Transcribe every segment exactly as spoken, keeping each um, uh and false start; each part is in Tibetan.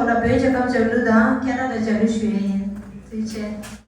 ལ་བོད་རྒྱལ་ཁབ་ལྗགས་ལུ་དང་ཁེ་ན་ཌ་ལྗགས་ལུ་ཞུ་ཡས་ཡིན། ཐུགས་རྗེ་ཆེ།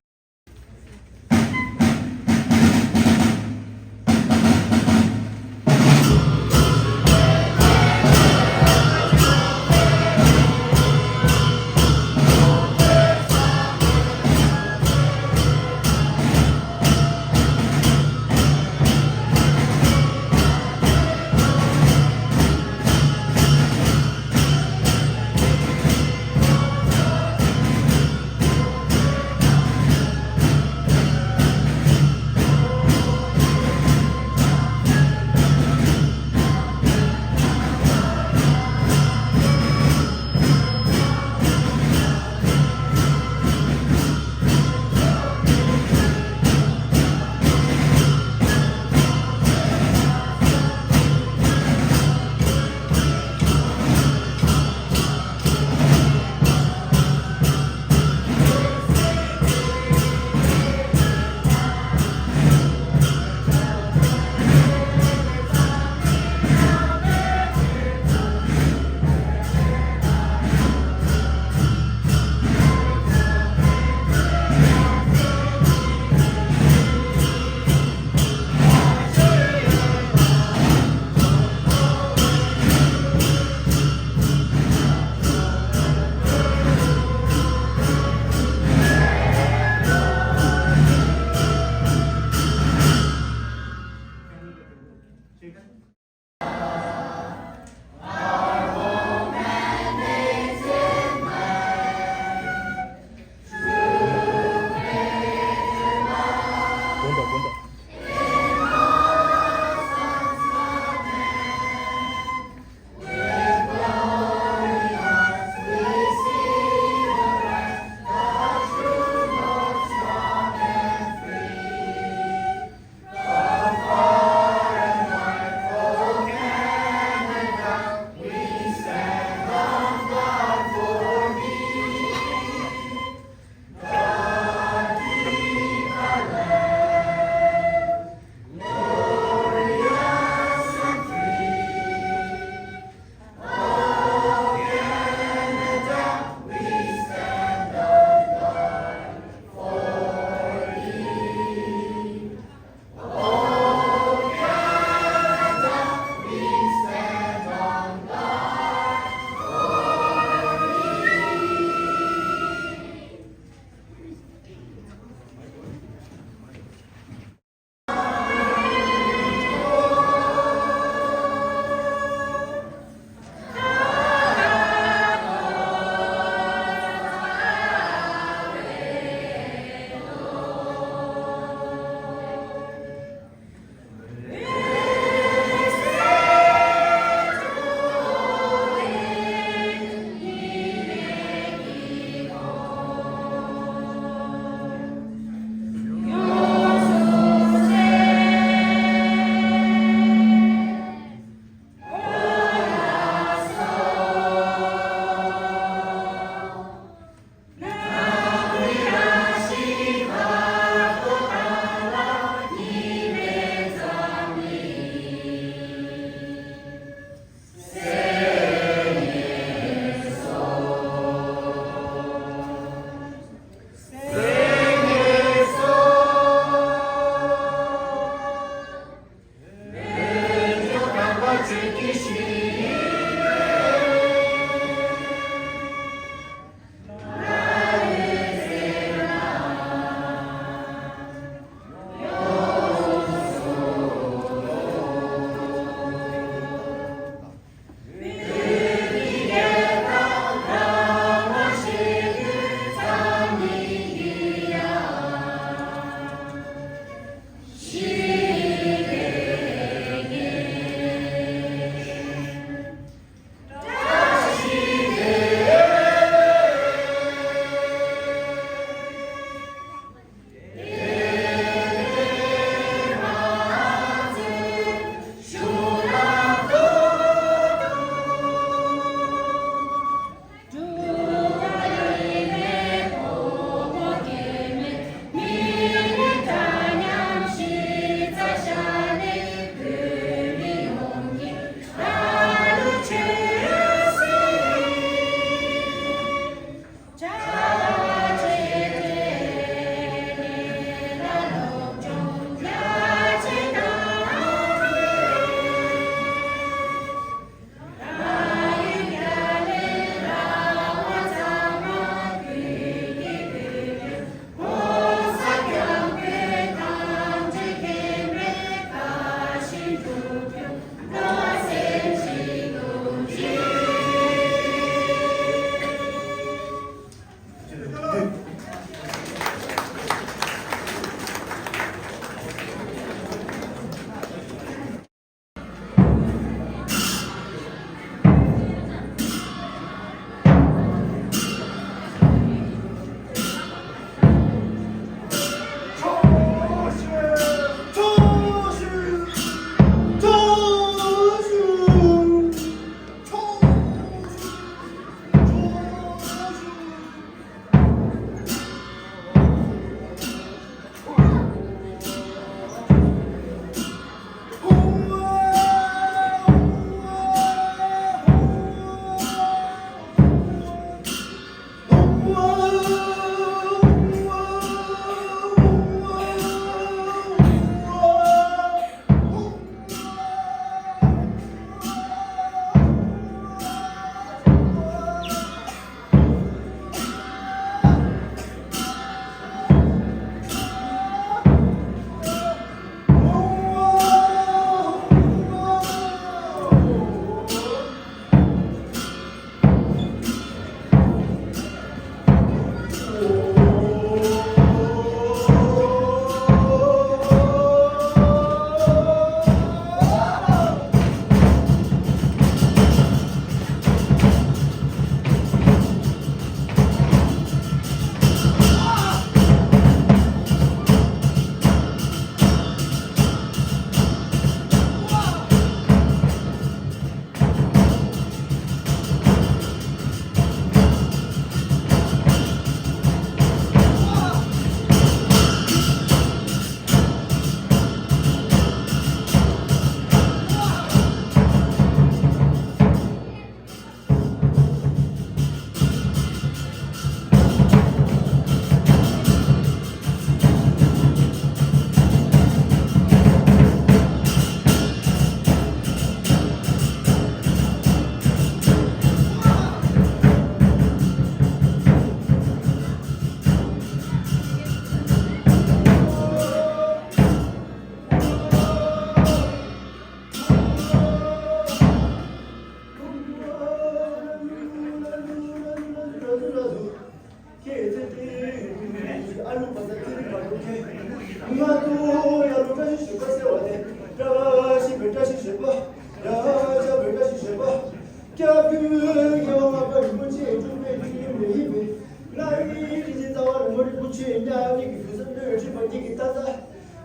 རྒྱལ་བ་ལྔ་པ་རིན་པོ་ཆེ་འཁྲུངས་པའི་ཆོས་ཡུལ་མི་ཡིན་པས། ལྷ་ཡི་རིགས་ཀྱི་རྩ་བ་རིན་པོ་ཆེ་མཉམ་ཉིད་ཀྱི་གོས་ས་སྣོད་ཁྲི་པ་གཉིས་ཀྱི་རྟ་ས།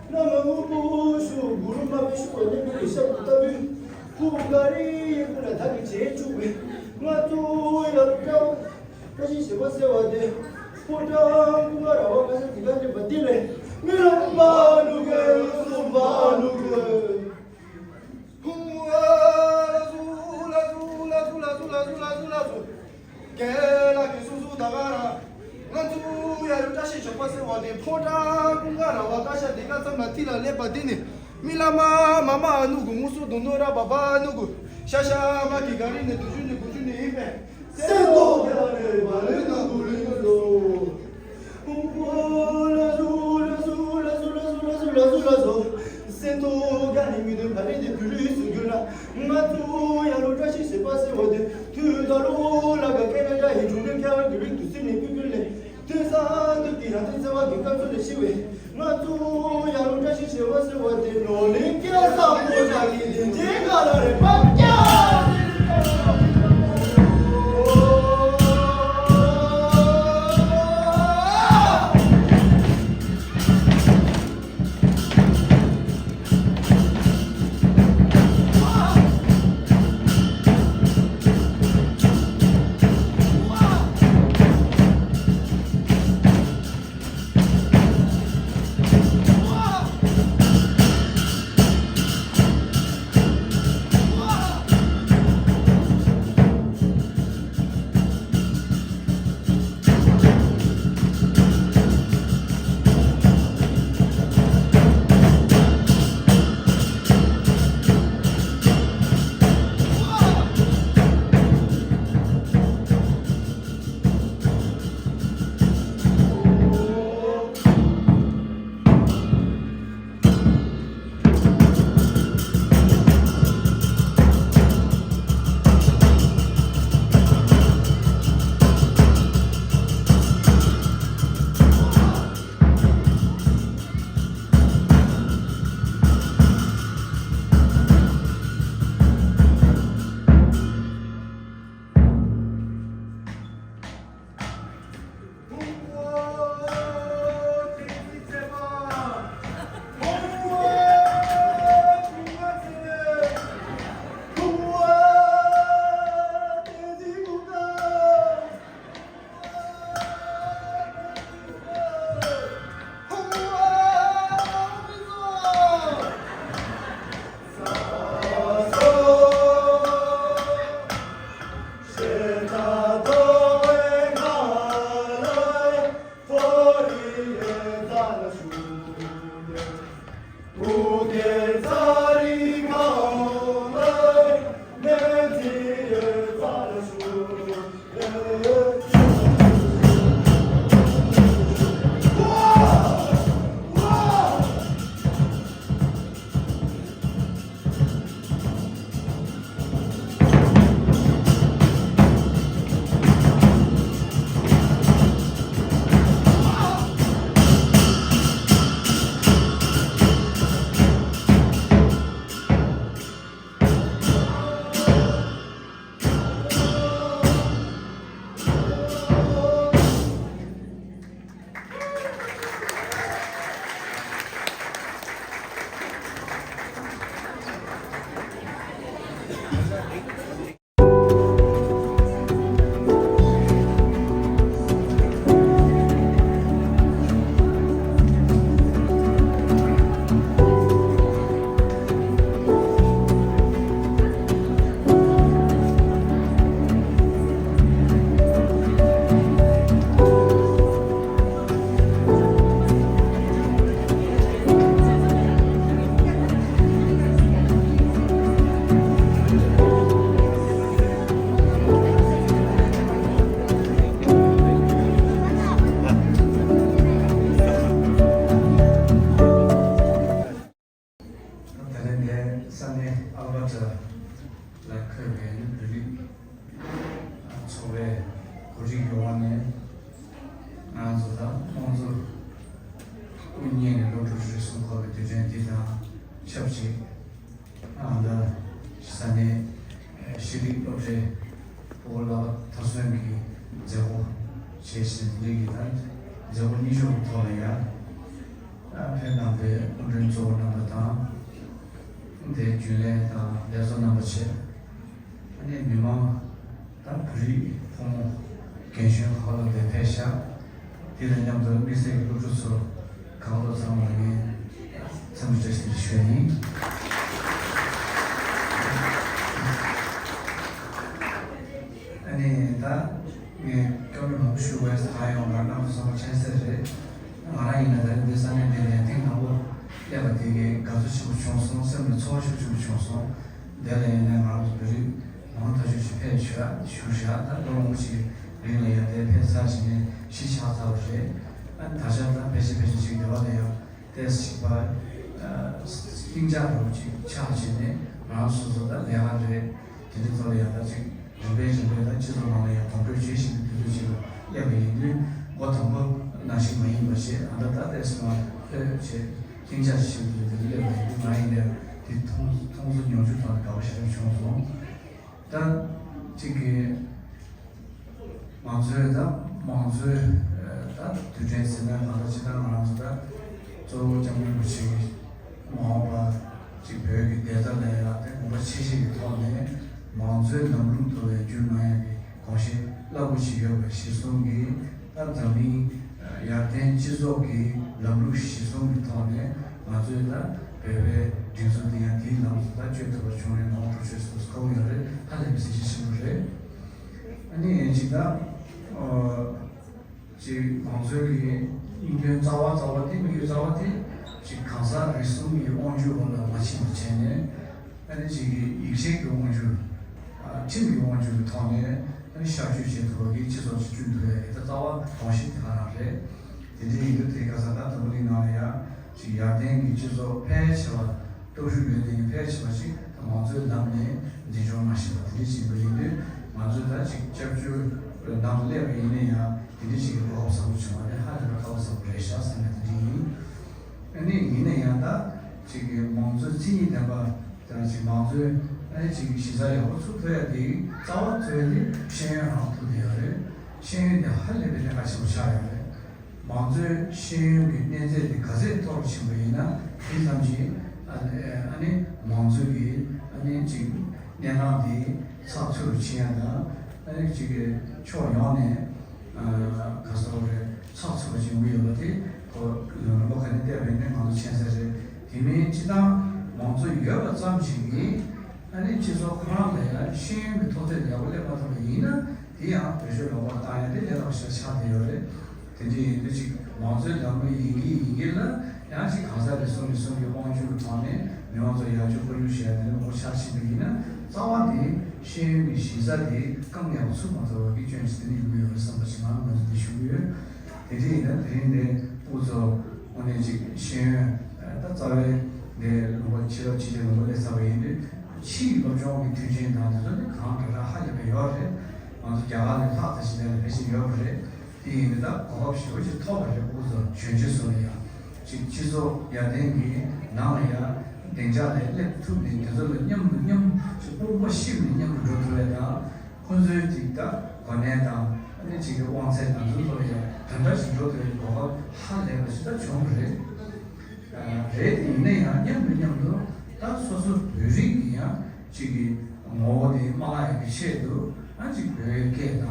བླ་མ་དབུལ་པོ་ཤུགས་གུ་རུ་མ་པའི་ཤུགས་ལ་གནས་པའི་ཞབས་ཀྱི་ལྟ་བུའི་སྐུ་ག་རེ་ཡིན་ན་ད་གི་བྱེད་བཅུག་པའི་ང་ཚོ་ཡར་ལ་བཀྲ་བཀྲ་ཤིས་ཞེས་པ་ཟེར་བ་དེ་ཕོ་བྲང་ཀུན་དགའ་ར་བ་ཀ་ཤ་དེ་ག་སླེབས་པ་དེ་ལས་མི་ལ་མ་ནུ་གི་སུ་མ་ནུ་གི། ཧུང་ཨ་ལ་སུ་ལ་སུ་ལ་སུ། རྒན་ལགས་ཀྱིས་སུ་སུ་ད་ག་ར། ང་ཚོ་ཡར་ལ་བཀྲ་ཤིས་ཞོགས་པ་ཟེར་བ་དེ་ཕོ་བྲང་ཀུན་དགའ་ར་བ་ཀ་ཤ་དེ་ག་ཙམ་ལ་ཐི་ལ་སླེབས་པ་དེ་ནི་མི་ལ་མ་མ་མ་ཨ་ནུ་གུ་མུ་སུ་དུ་ནོ་ར་བ་བ་ཨ་ནུ་གུ་ཤ་ཤ་མ་གི་ག་རི་ནི་དུ་ཞུ་ནི་གུ་ཞུ་ནི་ཡིན་པས། སེམས་རྟོགས་རྒྱ་རེ་བ་ལེ་ན་གུ་ལེ་ན་ལོ། ཧུང་ཧུ་ལ་སུ་ལ་སུ་ལ་སུ། སེམས་རྟོགས་རྒྱ་ནི་མི་འདོད་བ་ལེ་དེ་དུ་ལུས་སུ་གྱུར་ལ། ང་ཚོ་ཡར་ལ་བཀྲ་ཤིས་ཞེས་པ་ཟེར་བ་དེ་དུས་ད་ལོ་ལ་ག་ཀེ་ན་ཌ་ཡི་གཞུང་འབྲེལ་ཁེ་ཨར་དུ་རིག་ཏུ་སིད་ནི་ཀུ་ཀུ་ལེ། དུས་སང་དུས་ཀྱི་རང་བཙན་བརྩེ་བ་གི་སྐབས་སུ་ལ་ཤི་བས། ང་ཚོ་ཡར་ལ་བཀྲ་ཤིས་ཞེས་པ་ཟེར་བ་དེ་ནོར་གླིང་སྐལ་བཟང་ཕོ་བྲང་གི་དེ་འདྲའི་ག་ལ་རེ་བབ་ཀྱང་། ད་ལན་འདིར་ས་གནས་ཨལ་བྷར་ཊ་ལ་འཁོད་པའི་བོད་རིགས་ཚོགས་པའི་གོ་སྒྲིག་ཡོད་པ་ནས། ང་ཚོ་དང་ཁོང་ཚོ་སྐུ་ཉིད་ནས་སློབ་ཕྲུག་རེ་ཟུང་འཁོར་བའི་དུས་དྲན་འདི་དང་ཆབས་ཅིག་ཨ་ད་ས་གནས་ཤེས་རིག་སློབ་གྲྭའི་ ལྷག་པར་མཐའ་སྲུང་གི་མཛད་སྒོ་བྱས་ཤིང་འདི་གི་ད་མཛད་སྒོ་གཉིས་ཤོག་གི་ཐོག་ལ་ཡང་ཕེབས་གནང་པའི་སྐུ་མགྲོན་གཙོ་བོ་རྣམ་པ་དང་། དེའི་རྒྱུན་ལས་དང་ལས་བཟོ་རྣམ་པ་བཅས། ཨ་ནི་མི་མང་དང་བོད་རིགས་ཕོ་མོ་རྒན་གཞོན་ག་པར་དེ་ཕེབས་ཤག་དེ་དང་མཉམ་དུ་དམིགས་བསལ་གྱི་སློབ་ཕྲུག་ཚོ་གང་ལོ་ཚང་མ་ལ་ངས་འཚམས་འདྲི་བཀྲ་ཤིས་བདེ་ལེགས་ཞུ་ཡ་ཡིན། ཨ་ནི་ད་ངས་སྐྱོན་མང་པོ་ཞུ་དགོས་ས་གང་ཡོད་མ་རྣམ་པ་ཚང་མ་མཁྱེན་གསལ་རེད། ང་རང་ཡིན་ན་ད་རིང་འདི་ས་གནས་འདི་ལ་ཐེངས་དང་པོ་སླེབས་པ་དེ་གའི་དགའ་ཚོར་ཆེན་པོ་བྱུང་སོང་། སེམས་ལ་ཚོར་བ་ཤུགས་ཆེན་པོ་བྱུང་སོང་། དེ་ལ་ཡིན་ན་ང་རང་ཚོ་བོད་རིགས་མང་ཐག་ཆོད་ཅིག་ཕེབས་བཞུགས་བཞུགས་བཞག་ད་ལོ་མང་པོ་ཅིག་རིང་ལ་ཡང་དེ་ཕེབས་ཚར་བྱས་ནས་གཞིས་ཆགས་ཚར་བ་རེད། ཨ་ནི་ད་ཆ་ད་ཕལ་ཆེར་ཕལ་ཆེར་ཅིག་སྡེ་བ་ལ་ཡང་ཏོག་ཙམ་ཅིག་ཕར་ཨ་ལྷིང་འཇགས་འདྲ་བོ་ཅིག་ཆགས་བྱས་ནས་ང་རང་སོ་སོ་ད་ལས་ཀ་རེད། དེ་འདྲའི་ཐོག་ལ་ཡང་ད་ཅིག་རིམ་པས་རིམ་པས་ད་སྤྱི་ཚོགས་ནང་ལ་ཡང་གོམ་བགྲོད་བྱེད་བཞིན་པའི་དུས་ཚོད་ཅིག་ལ་སླེབས་པ་ཡིན་དུས་མགོ་དང་པོ་ནང་བཞིན་མ་ཡིན་པ་བྱས། ཨ་ད་ད་ཏོག་ཙམ་མར་ལྷོད་བྱས་ལྷིང་འཇགས་ཤིག་ཏུ་དེ་སླེབས་པ་ཡིན་དུས་ང་ཡིན་ནའི་དེ་མཐོང་མཐོང་ཚོར་མྱོང་ཚོར་ཐོག་ནས་དགའ་པོ་ཞེ་དྲག་བྱུང་སོང་། ད་ཅིག་གི་ང་ཚོའི་ད་མང་གཙོའི་ད་དུས་དྲན་ཟེར་ན་ང་ཚོ་སྤྱིར་བཏང་ང་རང་ཚོ་ད་གཙོ་བོ་སྐྱབས་མགོན་རིན་པོ་ཆེ་གི་མ་འོངས་པ་ཅིག་བོད་ཀྱི་བདེན་མཐའ་ལ་ཡང་དེ་དགོངས་པ་ཆེ་བཞེས་ཀྱི་ཐོག་ནས་མང་གཙོའི་ལམ་ལུགས་ཐོག་ལ་བསྒྱུར་གནང་ཡག་གི་དགོངས་བཞེས་རླབས་པོ་ཆེ་ཡོད་པ་གཞིར་བཟུང་གིས་ད་འཛམ་གླིང་ཡར་ཐོན་སྤྱི་ཚོགས་ཀྱི་ལམ་ལུགས་གཞིར་བཟུང་གི་ཐོག་ནས་ང་ཚོས་ད་བོད་པའི་སྒྲིག་འཛུགས་དེ་ཡང་དེའི་ལམ་དུ་ད་བསྐྱོད་ཐུབ་པ་བྱུང་བའི་ངོ་བོ་ཐུགས་རྗེ་ཆེ་ཞུ་དགོས་ཀྱི་ཡོད་རེད། ཧ་ལས་པའི་གཟི་བརྗིད་ཆེན་པོ་རེད། ཨ་ནི་ཅིག་ད་ཨོ་ཅིག་མང་གཙོའི་གི་སྙིང་དོན་རྩ་བ་རྩ་བ་དེ་དམིགས་ཡུལ་རྩ་བ་དེ་ཅིག་གང་ཟག་རེ་ཟུང་གི་དབང་སྒྱུར་འོག་ལ་མ་ཕྱིན་པ་བྱས་ནས། ཨ་ནི་ཅིག་གི་ཡིད་ཆེས་ཀྱི་དབང་སྒྱུར། ཨ་ཁྲིམས་ཀྱི་དབང་སྒྱུར་གྱི་ཐོག་ནས་ཨ་ནི་ཤར་བསྐྱོད་བྱེད་ཐུབ་པ་གི་སྤྱི་ཚོགས་ཅིག་བསྐྲུན་ཐུབ་ཡ་གི་ད་རྩ་བ་དོན་གཞི་དེ་ག་རང་རེད། དེ་འདྲ་ཡིན་དུས་དེ་ག་ས་ད་འཛམ་བུ་གླིང་ནང་ལ་ཡང་ཅིག་ཡར་ལྡན་གྱི་སྤྱི་ཚོགས་ཕལ་ཆེ་བ་སྟོབས་ཤུགས་ཡོད་དེ་ཕལ་ཆེ་བ་ཞིག་ད་མང་གཙོའི་ལམ་ནས་འཛིན་སྐྱོང་མ་ཤེས་པ་དེ་འདྲ་ཞིག་ཡིན་པ་ཡིན་དུས་ང་ཚོས་ད་ཅིག་སྐྱབས་བཅོལ་ནང་དུ་སླེབས་པ་ཡིན་ན་ཡང་དེ་འདྲ་ཞིག་གི་གོ་སྐབས་བཟང་པོ་བྱུང་བ་དེ་ཧ་ལས་པའི་སྐལ་བ་བཟང་པོ་རེད་ཤག་བསམ་ནས་དེ་འདྲ་ཡིན། ཨ་ནི་ཡིན་ན་ཡང་ད་ཅིག་གི་མང་གཙོའི་མཚན་ཉིད་ལྡན་པ་དང་ཅིག་མང་གཙོའི་ཨ་ནི་ཅིག་གི་གཞི་རྩ་ཡག་པོ་ཚུགས་ཐུབ་ཡ་དེ་རྩ་བ་ཚུགས་ཡ་དེ་ཤེས་ཡོན་རང་ཐུགས་དེ་ཡོད་རེད། ཤེས་ཡོན་དེ་ཧ་ལས་པའི་གནད་འགག་ཆེན་པོ་ཆགས་ཡོད་རེད། མང་གཙོའི་ཤེས་ཡོན་གྱི་གནས་ཚད་དེ་ག་ཚད་མཐོ་རུ་ཕྱིན་པ་ཡིན་ན་དེ་ཙམ་གྱིས་ཨ་ཨ་ནི་མང་གཙོའི་གི་ཨ་ནི་ཅིག་གནས་སྟངས་དེ་ཚགས་ཚུད་རུ་ཕྱིན་ཡ་དང་ཨ་ནི་ཅིག་གི་ཕྱོགས་ཡོངས་ནས་ག་ཟེར་བ་རེད། ཚགས་ཚུད་པ་ཅིག་ཡོང་གི་ཡོད་པ་དེ་ཁོ་རིམ་པ་ག་ནས་བལྟས་པ་ཡིན་ན་ང་ཚོ་མཁྱེན་གསལ་རེད། དེ་མིན་སྤྱི་བཏང་མང་གཙོ་ཡོད་པ་ཙམ་ཞིག་གིས་ཨ་ནི་སྤྱི་ཚོགས་ཁོ་རང་ལ་ཡང་ཤེས་ཡོན་གྱི་མཐོ་ཚད་ཡག་པོ་སླེབས་མ་ཐུབ་པ་ཡིན་ན་དེ་ཡང་བེད་སྤྱོད་ལོག་པར་བཏང་ཡ་དེ་ལས་སླ་པོ་ཞིག་ཆགས་བསྡད་ཡོད་རེད། དེ་འདྲ་ཡིན་དུས་ཅིག་མང་གཙོའི་ལམ་ལུགས་ཡིན་གྱི་ཡིན་གྱི་ལ་ཡང་ཅིག་གང་ཟག་རེ་ཟུང་རེ་ཟུང་གི་དབང་སྒྱུར་གྱི་ཐོག་ནས་མི་མང་ཚོ་ཡར་རྒྱས་ཁོར་ཡུག་ཞེས་པ་དེ་འདྲ་མང་པོ་ཆགས་ཕྱིན་པ་ཡིན་ན་རྩ་བ་དེ་ཤེས་ཡོན་གྱི་གཞི་རྩ་དེ་རྐང་ཡག་པོ་ཚུགས་མ་ཐུབ་པ་གི་སྐྱོན་ཞིག་དེ་འདྲ་ཡོང་གི་ཡོད་རེད་བསམ་པ་ཞིག་ང་རང་ངོས་འཛིན་དེ་ཞུ་གི་ཡོད། དེ་འདྲ་ཡིན་ན་དེ་རིང་འདི་ཕྲུ་གུ་ཚོ་དངོས་གནས་ཅིག་ཤེས་ཡོན་ད་རྩ་བའི་འདི་ལུང་པ་ཕྱི་རབས་ཕྱི་རྒྱལ་ལུང་པ་སླེབས་ཚར་བ་ཡིན་དུས་ཕྱིའི་སློབ་སྦྱོང་གི་མཐུན་རྐྱེན་དང་དེ་ཚོ་ནི་གང་དྲག་དྲག་ཧ་ལས་པའི་ཡོད་རེད། ང་ཚོ་རྒྱ་གར་ལས་ལྷག་ཙམ་ཞིག་ལས་ལ་ཕལ་ཆེར་ཡོད་པ་རེད། དེ་ཡིན་དུས་ད་གོ་སྐབས་ཞེ་པོ་ཅིག་ཐོབ་པ་རེད། ཕྲུ་གུ་ཚོ་གཞོན་སྐྱེས་ཚོ་ལ་ཡང་ཅིག་སྤྱི་ཚོགས་ཡར་ལྡན་གྱི་ནང་ལ་ཡང་བདེ་འཇགས་ལ་སླེབས་ཐུབ་ནས་དེ་ཚོ་ལ་མཉམ་དུ་མཉམ་ཅིག་དཔུང་པ་གཤིབས་ནས་མཉམ་དུ་འགྲོ་ཐུབ་པ་དང་། ཁོ་ཚོའི་ཅིག་ད་གོ་གནས་དང་ཨ་ནི་ཅིག་གི་དབང་ཚད་དང་ཚུལ་ཐོག་ཡང་དོན་འདྲ་ཞིག་འགྲོ་ཐུབ་པའི་གོ་སྐབས་ཧ་ལས་པ་ཞིག་ད་བྱུང་བ་རེད། རེད་དེ་ཡིན་ན་ཡང་མཉམ་དུ་མཉམ་དུ་ད་སོ་སོ་བོད་རིགས་ཀྱི་ཡང་ཅིག་གི་ངོ་བོ་དེ་མ་བརླག་ཡག་གི་ཆེད་དུ་ཨ་ཅིག་བོད་སྐད་དང་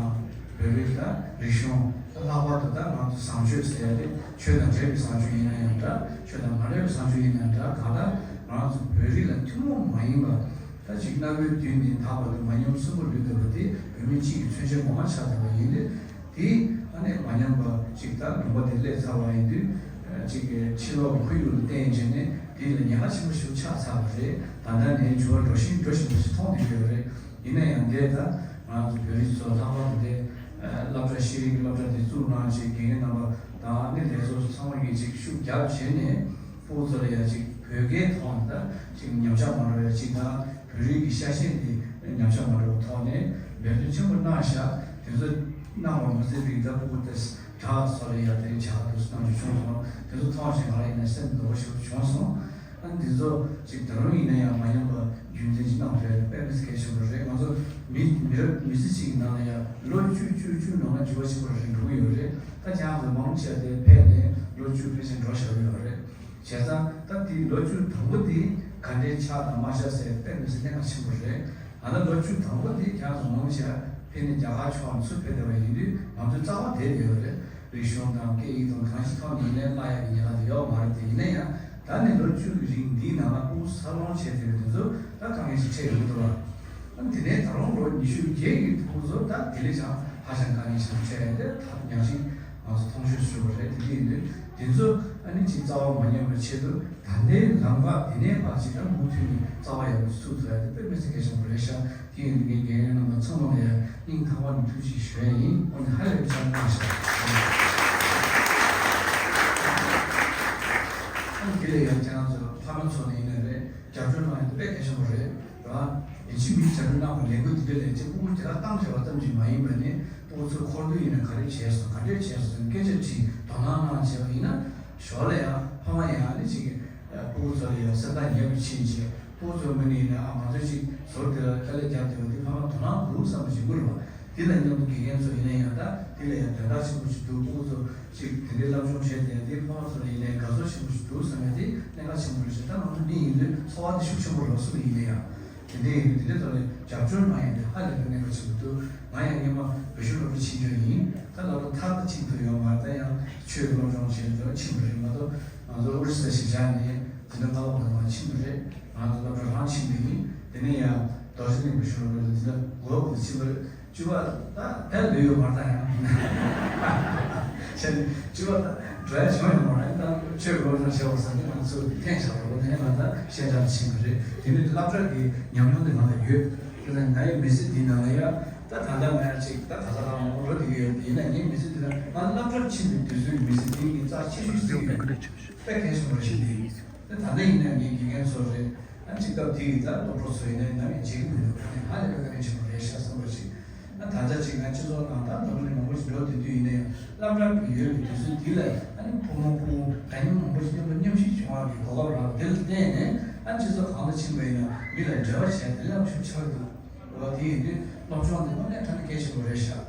བོད་རིགས་ད་རིག་གཞུང་ད་ལྷག་པར་དུ་ད་ང་ཚོ་བཟང་སྤྱོད་ཟེར་ཡ་དེ་ཆོས་དང་འབྲེལ་བའི་བཟང་སྤྱོད་ཡིན་ན་ཡང་འདྲ་ཆོས་དང་མ་འབྲེལ་བའི་བཟང་སྤྱོད་ཡིན་ན་ཡང་འདྲ་གང་ལྟར་ང་ཚོ་བོད་རིགས་ལ་ཐུན་མོང་མ་ཡིན་པ། ད་ཅིག་གནའ་བོའི་དུས་ནས་ད་བར་དུ་མ་ཉམས་གསོན་པོར་ལུས་བསྡད་པ་དེ་བོད་མི་གཅིག་གི་མཚོན་བྱེད་ངོ་མ་ཆགས་བསྡད་པ་ཡིན་ཏེ། དེ་ཨ་ནི་མ་ཉམས་པ་ཅིག་ད་ལུང་པ་དེ་སླེབས་ཚར་བ་ཡིན་དུས་ཅིག་གི་ཕྱི་ལོགས་ཁོར་ཡུག་ལ་བརྟེན་བྱས་ནས་དེ་ལ་ཉེན་ཁ་ཆེན་པོ་ཞིག་ཆགས་ཚར་བ་རེད། ད་ལྟ་ནས་འགྱུར་བ་འགྲོ་བཞིན་འགྲོ་བཞིན་པ་ཞིག་མཐོང་བསྡད་ཡོད་རེད། ཡིན་ན་ཡང་འདས་ད་ང་ཚོ་བོད་རིགས་ཚོ་ལྷག་པར་དུ་དེ་སློབ་གྲྭ་ཤེས་རིག་གི་སློབ་གྲྭ་དེ་བཙུགས་གནང་བྱས་དགེ་རྒན་རྣམ་པ་དང་ཨ་ནི་ལས་ཚོགས་ཚང་མ་གིས་ཅིག་ཤུགས་རྒྱབ་བྱས་ནས། ཕྲུ་གུ་ཚོ་ལ་ཡང་ཅིག་བོད་སྐད་ཐོག་ནས་ད་ཅིག་ཉམས་ཆག་མ་འགྲོ་བའི་ཅིག་དང་བོད་རིགས་ཀྱི་ཤ་ཞེན་དེ་ཉམས་ཆག་མ་འགྲོ་བའི་ཐོག་ནས་འབད་བརྩོན་ཆེན་པོ་གནང་ཤག་དེ་ཚོ་གནང་བ་མ་ཟད་པའི་ད་ཕྲུ་གུ་དེ་དྲག་སོགས་ལ་ཡང་དེ་རིང་ཕྱག་དུས་སུ་གནང་རྒྱུ་བྱུང་སོང་། དེ་ཚོ་མཐོང་བྱས་ང་རང་ཡིན་ན་སེམས་ནོར་བ་ཞིག་བྱུང་སོང་། ཨ་ནི་དེ་ཚོ་ཅིག་ད་རུང་ཡིན་ན་ཡང་མ་ཉམས་པ་རྒྱུན་འཛིན་ཅིག་གནང་ཐུབ་ཡ་དེ་དཔེ་མི་སྲིད་གལ་ཆེན་པོ་རེད། ང་ཚོ་མི་མི་རབས་མི་ཚེ་གཅིག་ ནང་ལ་ཡང་ལོ་བཅུ་བཅུ་བཅུ་ནང་ལ་འགྱུར་བ་ཆེན་པོ་རེ་འགྲོ་གི་ཡོད་རེད། ད་ཁྱེད་རང་ཚོ་མང་ཆེ་བ་དེ་ཕེབས་ནས་ལོ་བཅུ་ཕལ་ཆེར་འགྲོ་བཞག་གི་ཡོད་རེད། བྱས་ཙང་ད་དེ་ལོ་བཅུ་དང་པོ་དེ་ག་འདྲའི་ཆགས་དང་མ་ཆགས་ཟེར་དཔེ་མི་སྲིད་གནད་འགག་ཆེན་པོ་རེད། ད་ལྟ་ལོ་བཅུ་དང་པོ་དེ་ཁྱེད་རང་ཚོ་མང་ཆེ་བ་ཕེབས་ནས་རྒྱ་གར་ཕྱོགས་ནས་ཚུར་ཕེབས་བསྡད་པ་ཡིན་དུས་ང་ཚོའི་རྩ་བ་དེ་རེད་ཡོད་རེད། རིག་གཞུང་དང་སྐད་ཡིག་དང་གང་ཞིག་ཐོག་ནས་ཡིན་ནའི་བརླག་ཡག་གི་ཉེན་ཁ་དེ་ཡོད་མ་རེད། དེ་ཡིན་ན་ཡང་ད་ནི་ལོ་བཅུ་གི་རིང་འདིའི་ནང་ལ་ཕྲུ་གུ་འཚར་ལོངས་བྱས་བསྡད་པའི་དེ་ཚོ་ད་དཀའ་ངལ་ཞིག་འཕྲད་ཡོང་གི་འདུག་ལ། ཨ་ནི་དེ་ནས་ད་རུང་ལོ་ཉི་ཤུ་བརྒྱད་ཀྱི་ཕྲུ་གུ་ཚོ་ད་དེ་ལས་ཀྱང་ཧ་ཅང་དཀའ་ངལ་ཆེན་པོ་འཕྲད་ཡོད་དེ་ད་ཉག་གཅིག་ང་ཚོ་མཐོང་ཆོས་ཞུ་བ་རེད། དེ་འདྲ་ཡིན་དུས་དེ་ཚོ་ཨ་ནི་ཅིག་རྩ་བ་མ་ཉམས་པའི་ཆེད་དུ་ད་ལྟའི་ལམ་ཁ་དེ་ནས་ཕར་ཅིག་ད་མུ་མཐུད་ནས་རྩ་བ་ཡག་པོ་ཚུགས་ཐུབ་ཡ་དེ་དཔེ་མི་སྲིད་གལ་ཆེན་པོ་རེད་ཤག་དེ་ཡིན་དུས་ངས་རྒན་ཡོལ་རྣམ་པ་ཚང་མ་ལ་ཡང་སྙིང་ཐག་པ་ནས་ཐུགས་རྗེ་ཆེ་ཞུ་ཡ་ཡིན། དངོས་གནས་ཧ་ལས་པའི་བྱ་བ་གནང་ཤག་ཨ་ནི་དེ་ལས་ཡང་ཁྱེད་རང་ཚོ་ཕ་མ་ཚོ་ནས་ཡིན་ན་རེད། རྒྱབ་སྐྱོར་གནང་ཡ་དེ་དཔེ་གལ་ཆེན་པོ་རེད། རེད་བ། ཡིན་གཅིག་མིན་གཅིག་རྒྱབ་སྐྱོར་གནང་བ་ལས་འགུལ་འདི་འདྲ་ལས་ཅིག་ཕྲུ་གུ་དེ་དག་བཏང་བྱས་པ་ཙམ་གྱིས་མ་ཡིན་པ་ནི་ཕྲུ་གུ་ཚོའི་འཁོར་དུས་ཡིན་ན་ག་རེ་བྱས་སོང་ག་འདྲས་བྱས་སོང་སྐད་ཆ་དྲིས་དོ་སྣང་གནང་བྱས་པ་ཡིན་ན་ཞོར་ལ་ཡང་ཕ་མ་ཡང་ཨ་ནི་ཅིག་ཕྲུ་གུ་ཚོ་ལ་ཡང་སེམས་ཐག་ཉེ་བའི་ཕྱིན་བྱས་ཕྲུ་གུ་ཚོའི་ངོས་ནས་ཡིན་ན་ཨ་ང་ཚོ་ཅིག་ཟུར་དེ་ལ་དཀའ་ལས་བརྒྱབ་བསྡད་པ་འདི་ཕ་མ་དོ་སྣང་དགོས་བསམ་པ་ཞིག་དགོས་རེད་བ། དེ་ལ་མཉམ་དུ་དགེ་རྒན་ཚོ་ཡིན་ན་ཡང་ད་དེ་ལ་ཡང་དོན་དག་ཆེན་པོ་ཞིག་འདུག་ཕྲུ་གུ་ཚོ་ཅིག་དེ་འདྲའི་སློབ་སྦྱོང་བྱས་ཏེ་དེ་ཕ་མ་ཚོ་ལ་ཡིན་ནའི་དགའ་ཚོར་ཆེན་པོ་ཞིག་འདུག་བསམ་ཡ་དེ་གནད་འགག་ཆེན་པོ་རེད་ཤག་ད་ང་ཚོ་མི་ཡིན་དུས་ཚོར་བ་དེ་ཤུགས་ཆེན་པོ་རེད་བ། སུ་ལ་ཡིན་ན་ཡང་དེ་འདྲ་ཡིན་དུས་དེ་འདྲའི་ཐོག་ནས་རྒྱབ་སྐྱོར་གནང་ཡ་དེ་ཧ་ལས་པའི་གནད་འགག་ཆེན་པོ་འདུག་ང་ཡང་སྔོན་མ་བོད་གཞུང་སློབ་གྲྭ་ཕྱིན་རྒྱུ་ཡིན། ད་ལོ་ད་མཐར་ད་ཕྱིན་ཐུབ་ཡོད་མ་རེད། ད་ཡང་ཆོས་སློབ་སྦྱོང་བྱེད་འགྲོ་ཕྱིན་པ་རེད་མ་གཏོགས་ང་ཚོ་ཨོ་རི་ས་གཞིས་ཆགས་ནས་འཛིན་གྲྭ་ལྔ་པ་བར་མ་ཕྱིན་པ་རེད། ང་ཚོ་སློབ་གྲྭ་རང་ཕྱིན་པ་ཡིན། དེ་ནས་ཡང་རྡོ་རྗེ་གླིང་བོད་གཞུང་སློབ་གྲྭ་འཛིན་གྲྭ་དགུ་པ་བར་དུ་ཕྱིན་པ་རེད། བཅུ་པ་ད་ད་ལོས་ཡོད་མ་རེད་ད་ཡང་། བྱས་ནས་བཅུ་པ་ད་འགྲོ་ཡ་བྱུང་ཡོད་མ་རེད། ད་ཆོས་སློབ་སྦྱོང་བྱས་པ་ཟེར་ནས་ང་ཚོ་ཐེངས་ཤར་བ་ནས་ང་ད་ཤན་ཁྲག་ཕྱིན་པ་རེད། དེ་ནས་སློབ་གྲྭ་གི་ཉམས་མྱོང་དེ་ང་ལ་ཡོད། དེ་ལ་ངའི་མི་ཚེ་འདིའི་ནང་ལ་ཡ་ད་ད་ལྟ་ང་ཡ་ཅིག་ད་ད་ལྟ་རང་མང་པོ་འགྲོ་བསྡད་ཀྱི་ཡོད། ཡིན་ན་ངའི་མི་ཚེ་འདི་ལ་ང་སློབ་གྲྭར་ཕྱིན་པའི་དུས་ཚོད་ཀྱི་མི་ཚེ་འདི་ངའི་རྩ་ཆེ་ཤོས་ཤིག་ཡིན། དཔེ་གལ་ཆེན་པོ་ཞིག་འདི་ཡིན། ད་ད་ལྟ་ཡིན་ན་ངའི་དགེ་རྒན་ཚོ་རེད། ཨ་ནི་སྤྱི་སྐབས་དེ་ཡི་ད་སློབ་གྲོགས་ཚོ་ཡིན་ནའི་ནམ་ཡང་བརྗེད་ཀྱི་མི་འདུག་ཨ་ནི་ཧ་ལས་པའི་བཀའ་དྲིན་ཆེན་པོ་རེད་ཤག་བསམ་པ་ཞིག་ཨ་ད་ལྟ་ཅིག་ང་སྤྱི་ཚོགས་ནང་ད་འཛམ་བུ་གླིང་མང་པོ་ཞིག་འགྲོ་བསྡད་དུས་ཡིན་ནའི་སློབ་གྲྭ་ཡོད་པའི་དུས་ཚོད་འདི་ལ་ཨ་ནི་ཕོ་མོ་ཕྲུ་གུ་གྲྭ་རྙིང་མང་པོ་ཞིག་མཉམ་དུ་མཉམ་ཞུགས་བྱུང་བ་གི་གོ་སྐབས་རག་པ་དེ་ལ་བརྟེན་ནས་ཨ་ནི་སྤྱི་ཚོགས་གང་དུ་ཕྱིན་པ་ཡིན་ན་མི་ལ་འབྲེལ་བ་བྱས་དེ་ལས་ཤུགས་ཆག་གི་འདུག་འོ་དེ་ཡིན་དུས་སློབ་སྦྱོང་དེ་དངོས་གནས་དྲང་གནས་གལ་ཆེན་པོ་རེད་ཤག་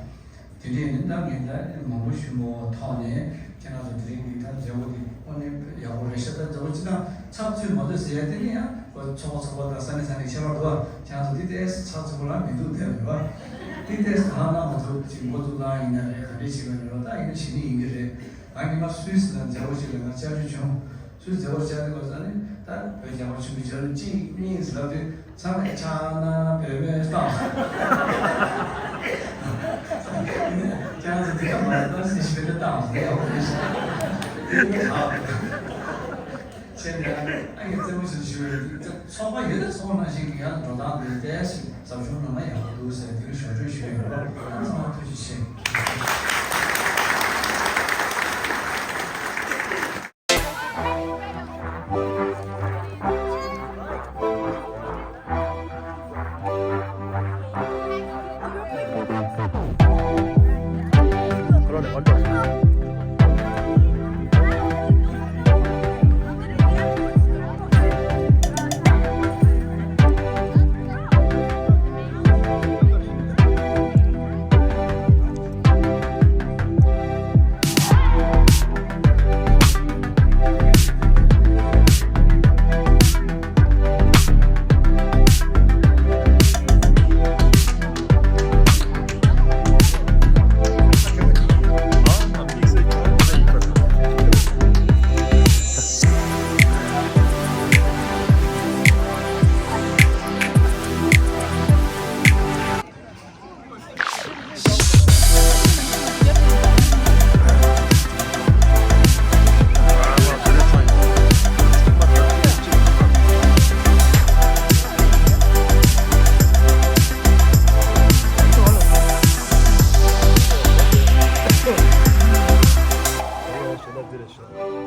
དེ་འདྲའི་ནི་ད་ངས་ད་མང་པོ་ཞུ་མ་ཐོག་ནས་ཁྱེད་རང་ཚོ་དེ་རིང་གི་ད་མཛད་སྒོ་འདི་དངོས་གནས་ཡག་པོ་རེད་ཤག་ད་མཛད་སྒོ་སྤྱི་བཏང་ཚགས་ཚུད་མ་ཚུད་ཟེར་ཡ་དེ་ནི་ཡང་ཁོ་ཚོགས་པ་ཚོགས་པ་དང་ས་གནས་ས་གནས་ཁྱད་པར་འདུག་ཁྱེད་རང་ཚོ་དེ་ཏོག་ཙམ་ཚགས་ཚུད་པོ་ལ་མི་འདུག་དེ་རེད་བ། དེ་ཏོག་ཙམ་གང་གནང་མ་ཐུབ་ཅིག་འགོ་འཛུགས་གནང་ཡིན་ན་རེད། ག་འདྲས་བྱེད་པ་རེད་བ། ད་ཡིན་ན་བྱེད་ནི་ཡིན་གྱི་རེད། ང་ཉི་མ་སུད་སི་ལ་མཛད་སྒོ་ཞིག་ལ་ང་བཅར་རྒྱུ་བྱུང་། སུད་སི་མཛད་སྒོ་བཅར་དུས་སྐབས་སུ་ནི་ད་བོད་རྒྱལ་བ་ཆེན་པོའི་མཇལ་ལུང་གཅིག་གཉིས་ཟེར་ལབ་དུས་ཚང་མས་ཕྱག་ན་བོད་མོས་བཏང་། ཁྱེད་རང་ཚོ་འདི་ག་མ་རེད། ད་སུད་སི་བོད་མོས་བཏང་ཟེར་ཡག་པོ་རེད་ཤག་དེ་ནི་ཁག་བྱས་ནས་ཨ་ངས་རྩེད་མོ་ཞིག་ཞུ་བའི་ཚོགས་པ་ཡོད་ན་ཚོགས་པ་ནང་བཞིན་གྱི་ཡང་འགྲོ་སྟངས་འདི་ཏོག་ཙམ་ཟབ་སྦྱོང་གནང་ན་ཡག་པོ་འདུག་ཟེར་དེ་རིང་ཞོར་འཕྲོས་ཞུ་ཡ་ཡོད་པ། ཚང་མ་ཐུགས་རྗེ་ཆེ།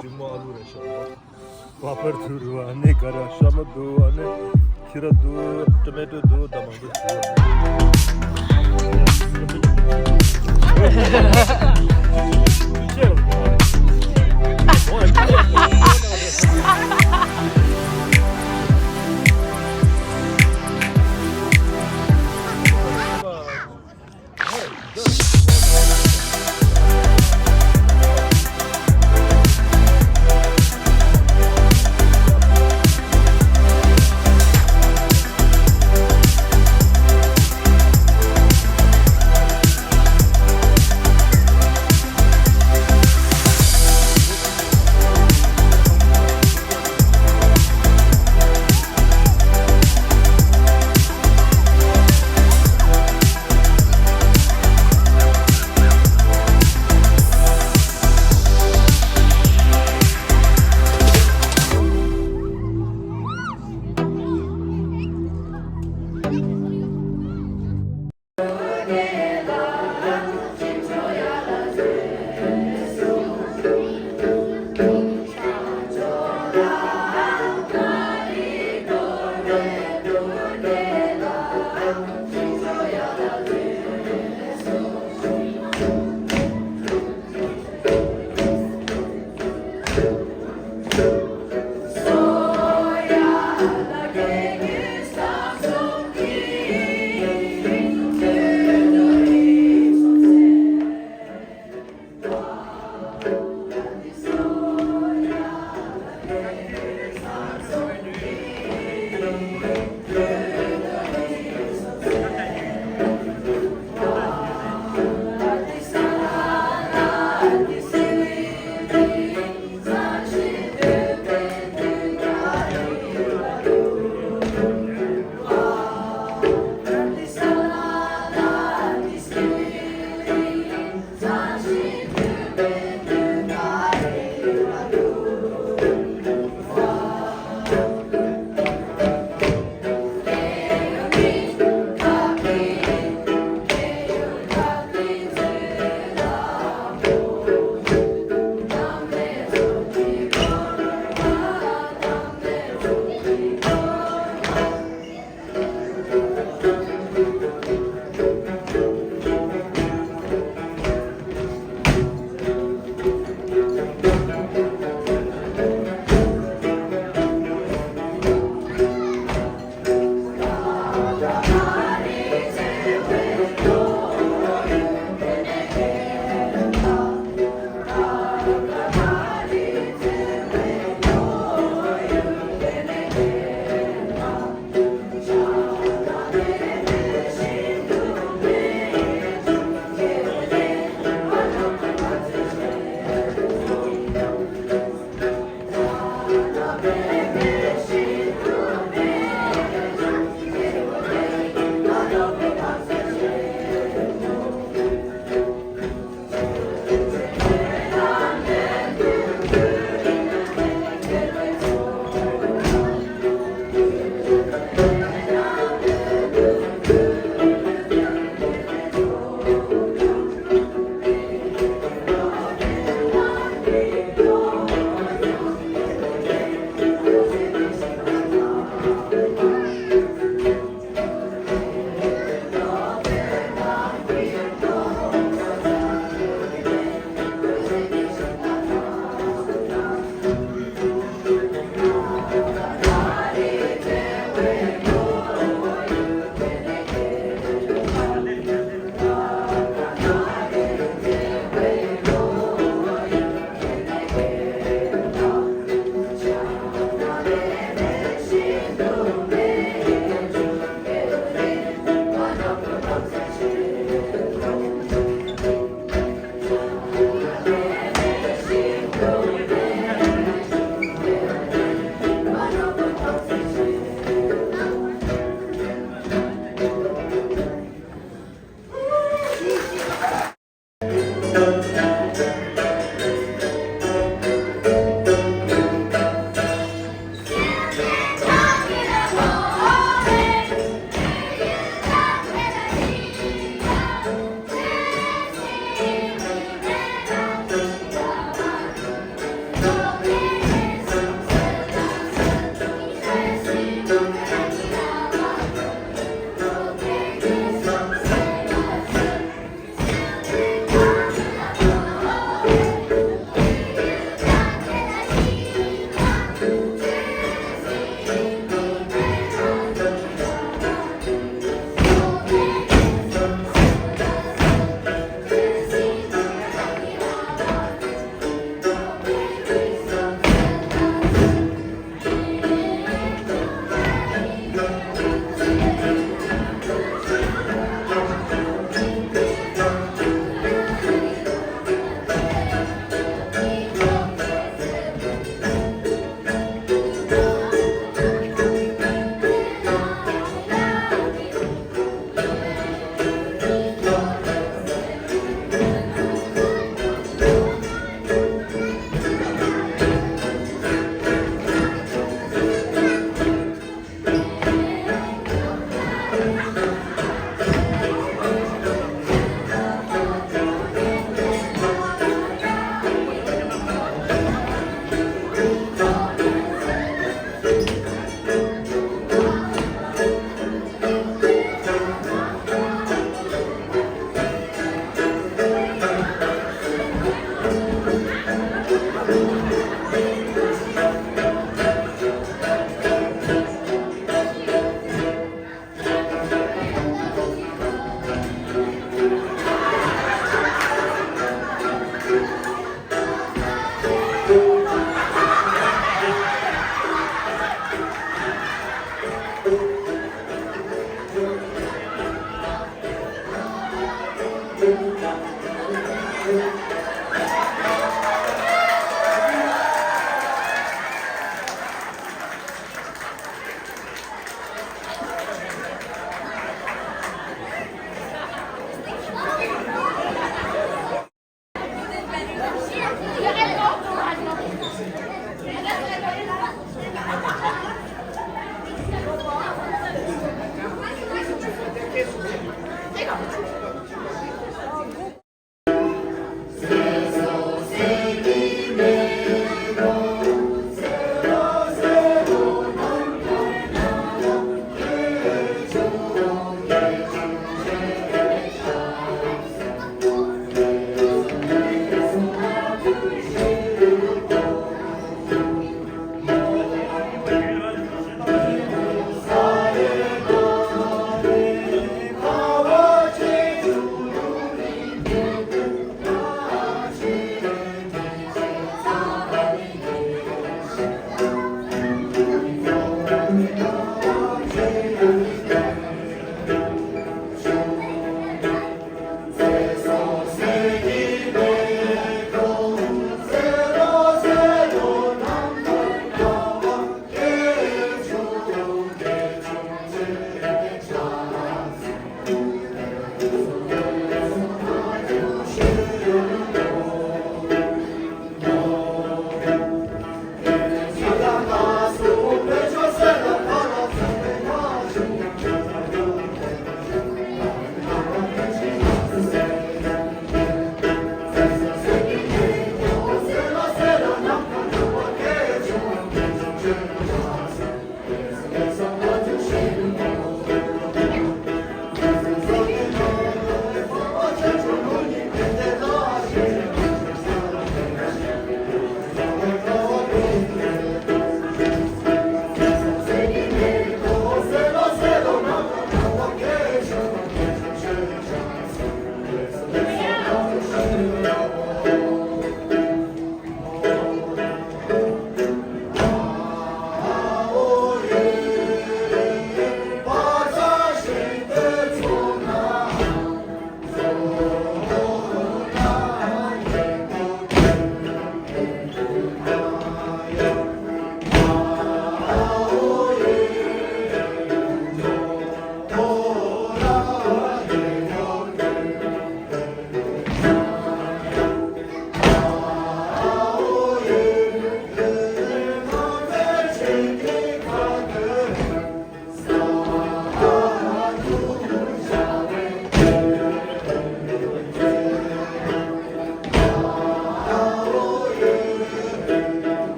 ཞིམ་མོ་ཨ་ལུ་རེད་ཤག་པ་པར་ཐུར་བ་ནི་ག་ར་ཤ་མ་དུ་ཨ་ནི་ཁྱི་ར་དུ་ཊོ་མེ་ཊོ་དུ་ད་མང་པོ་ཞིག་ཡོད།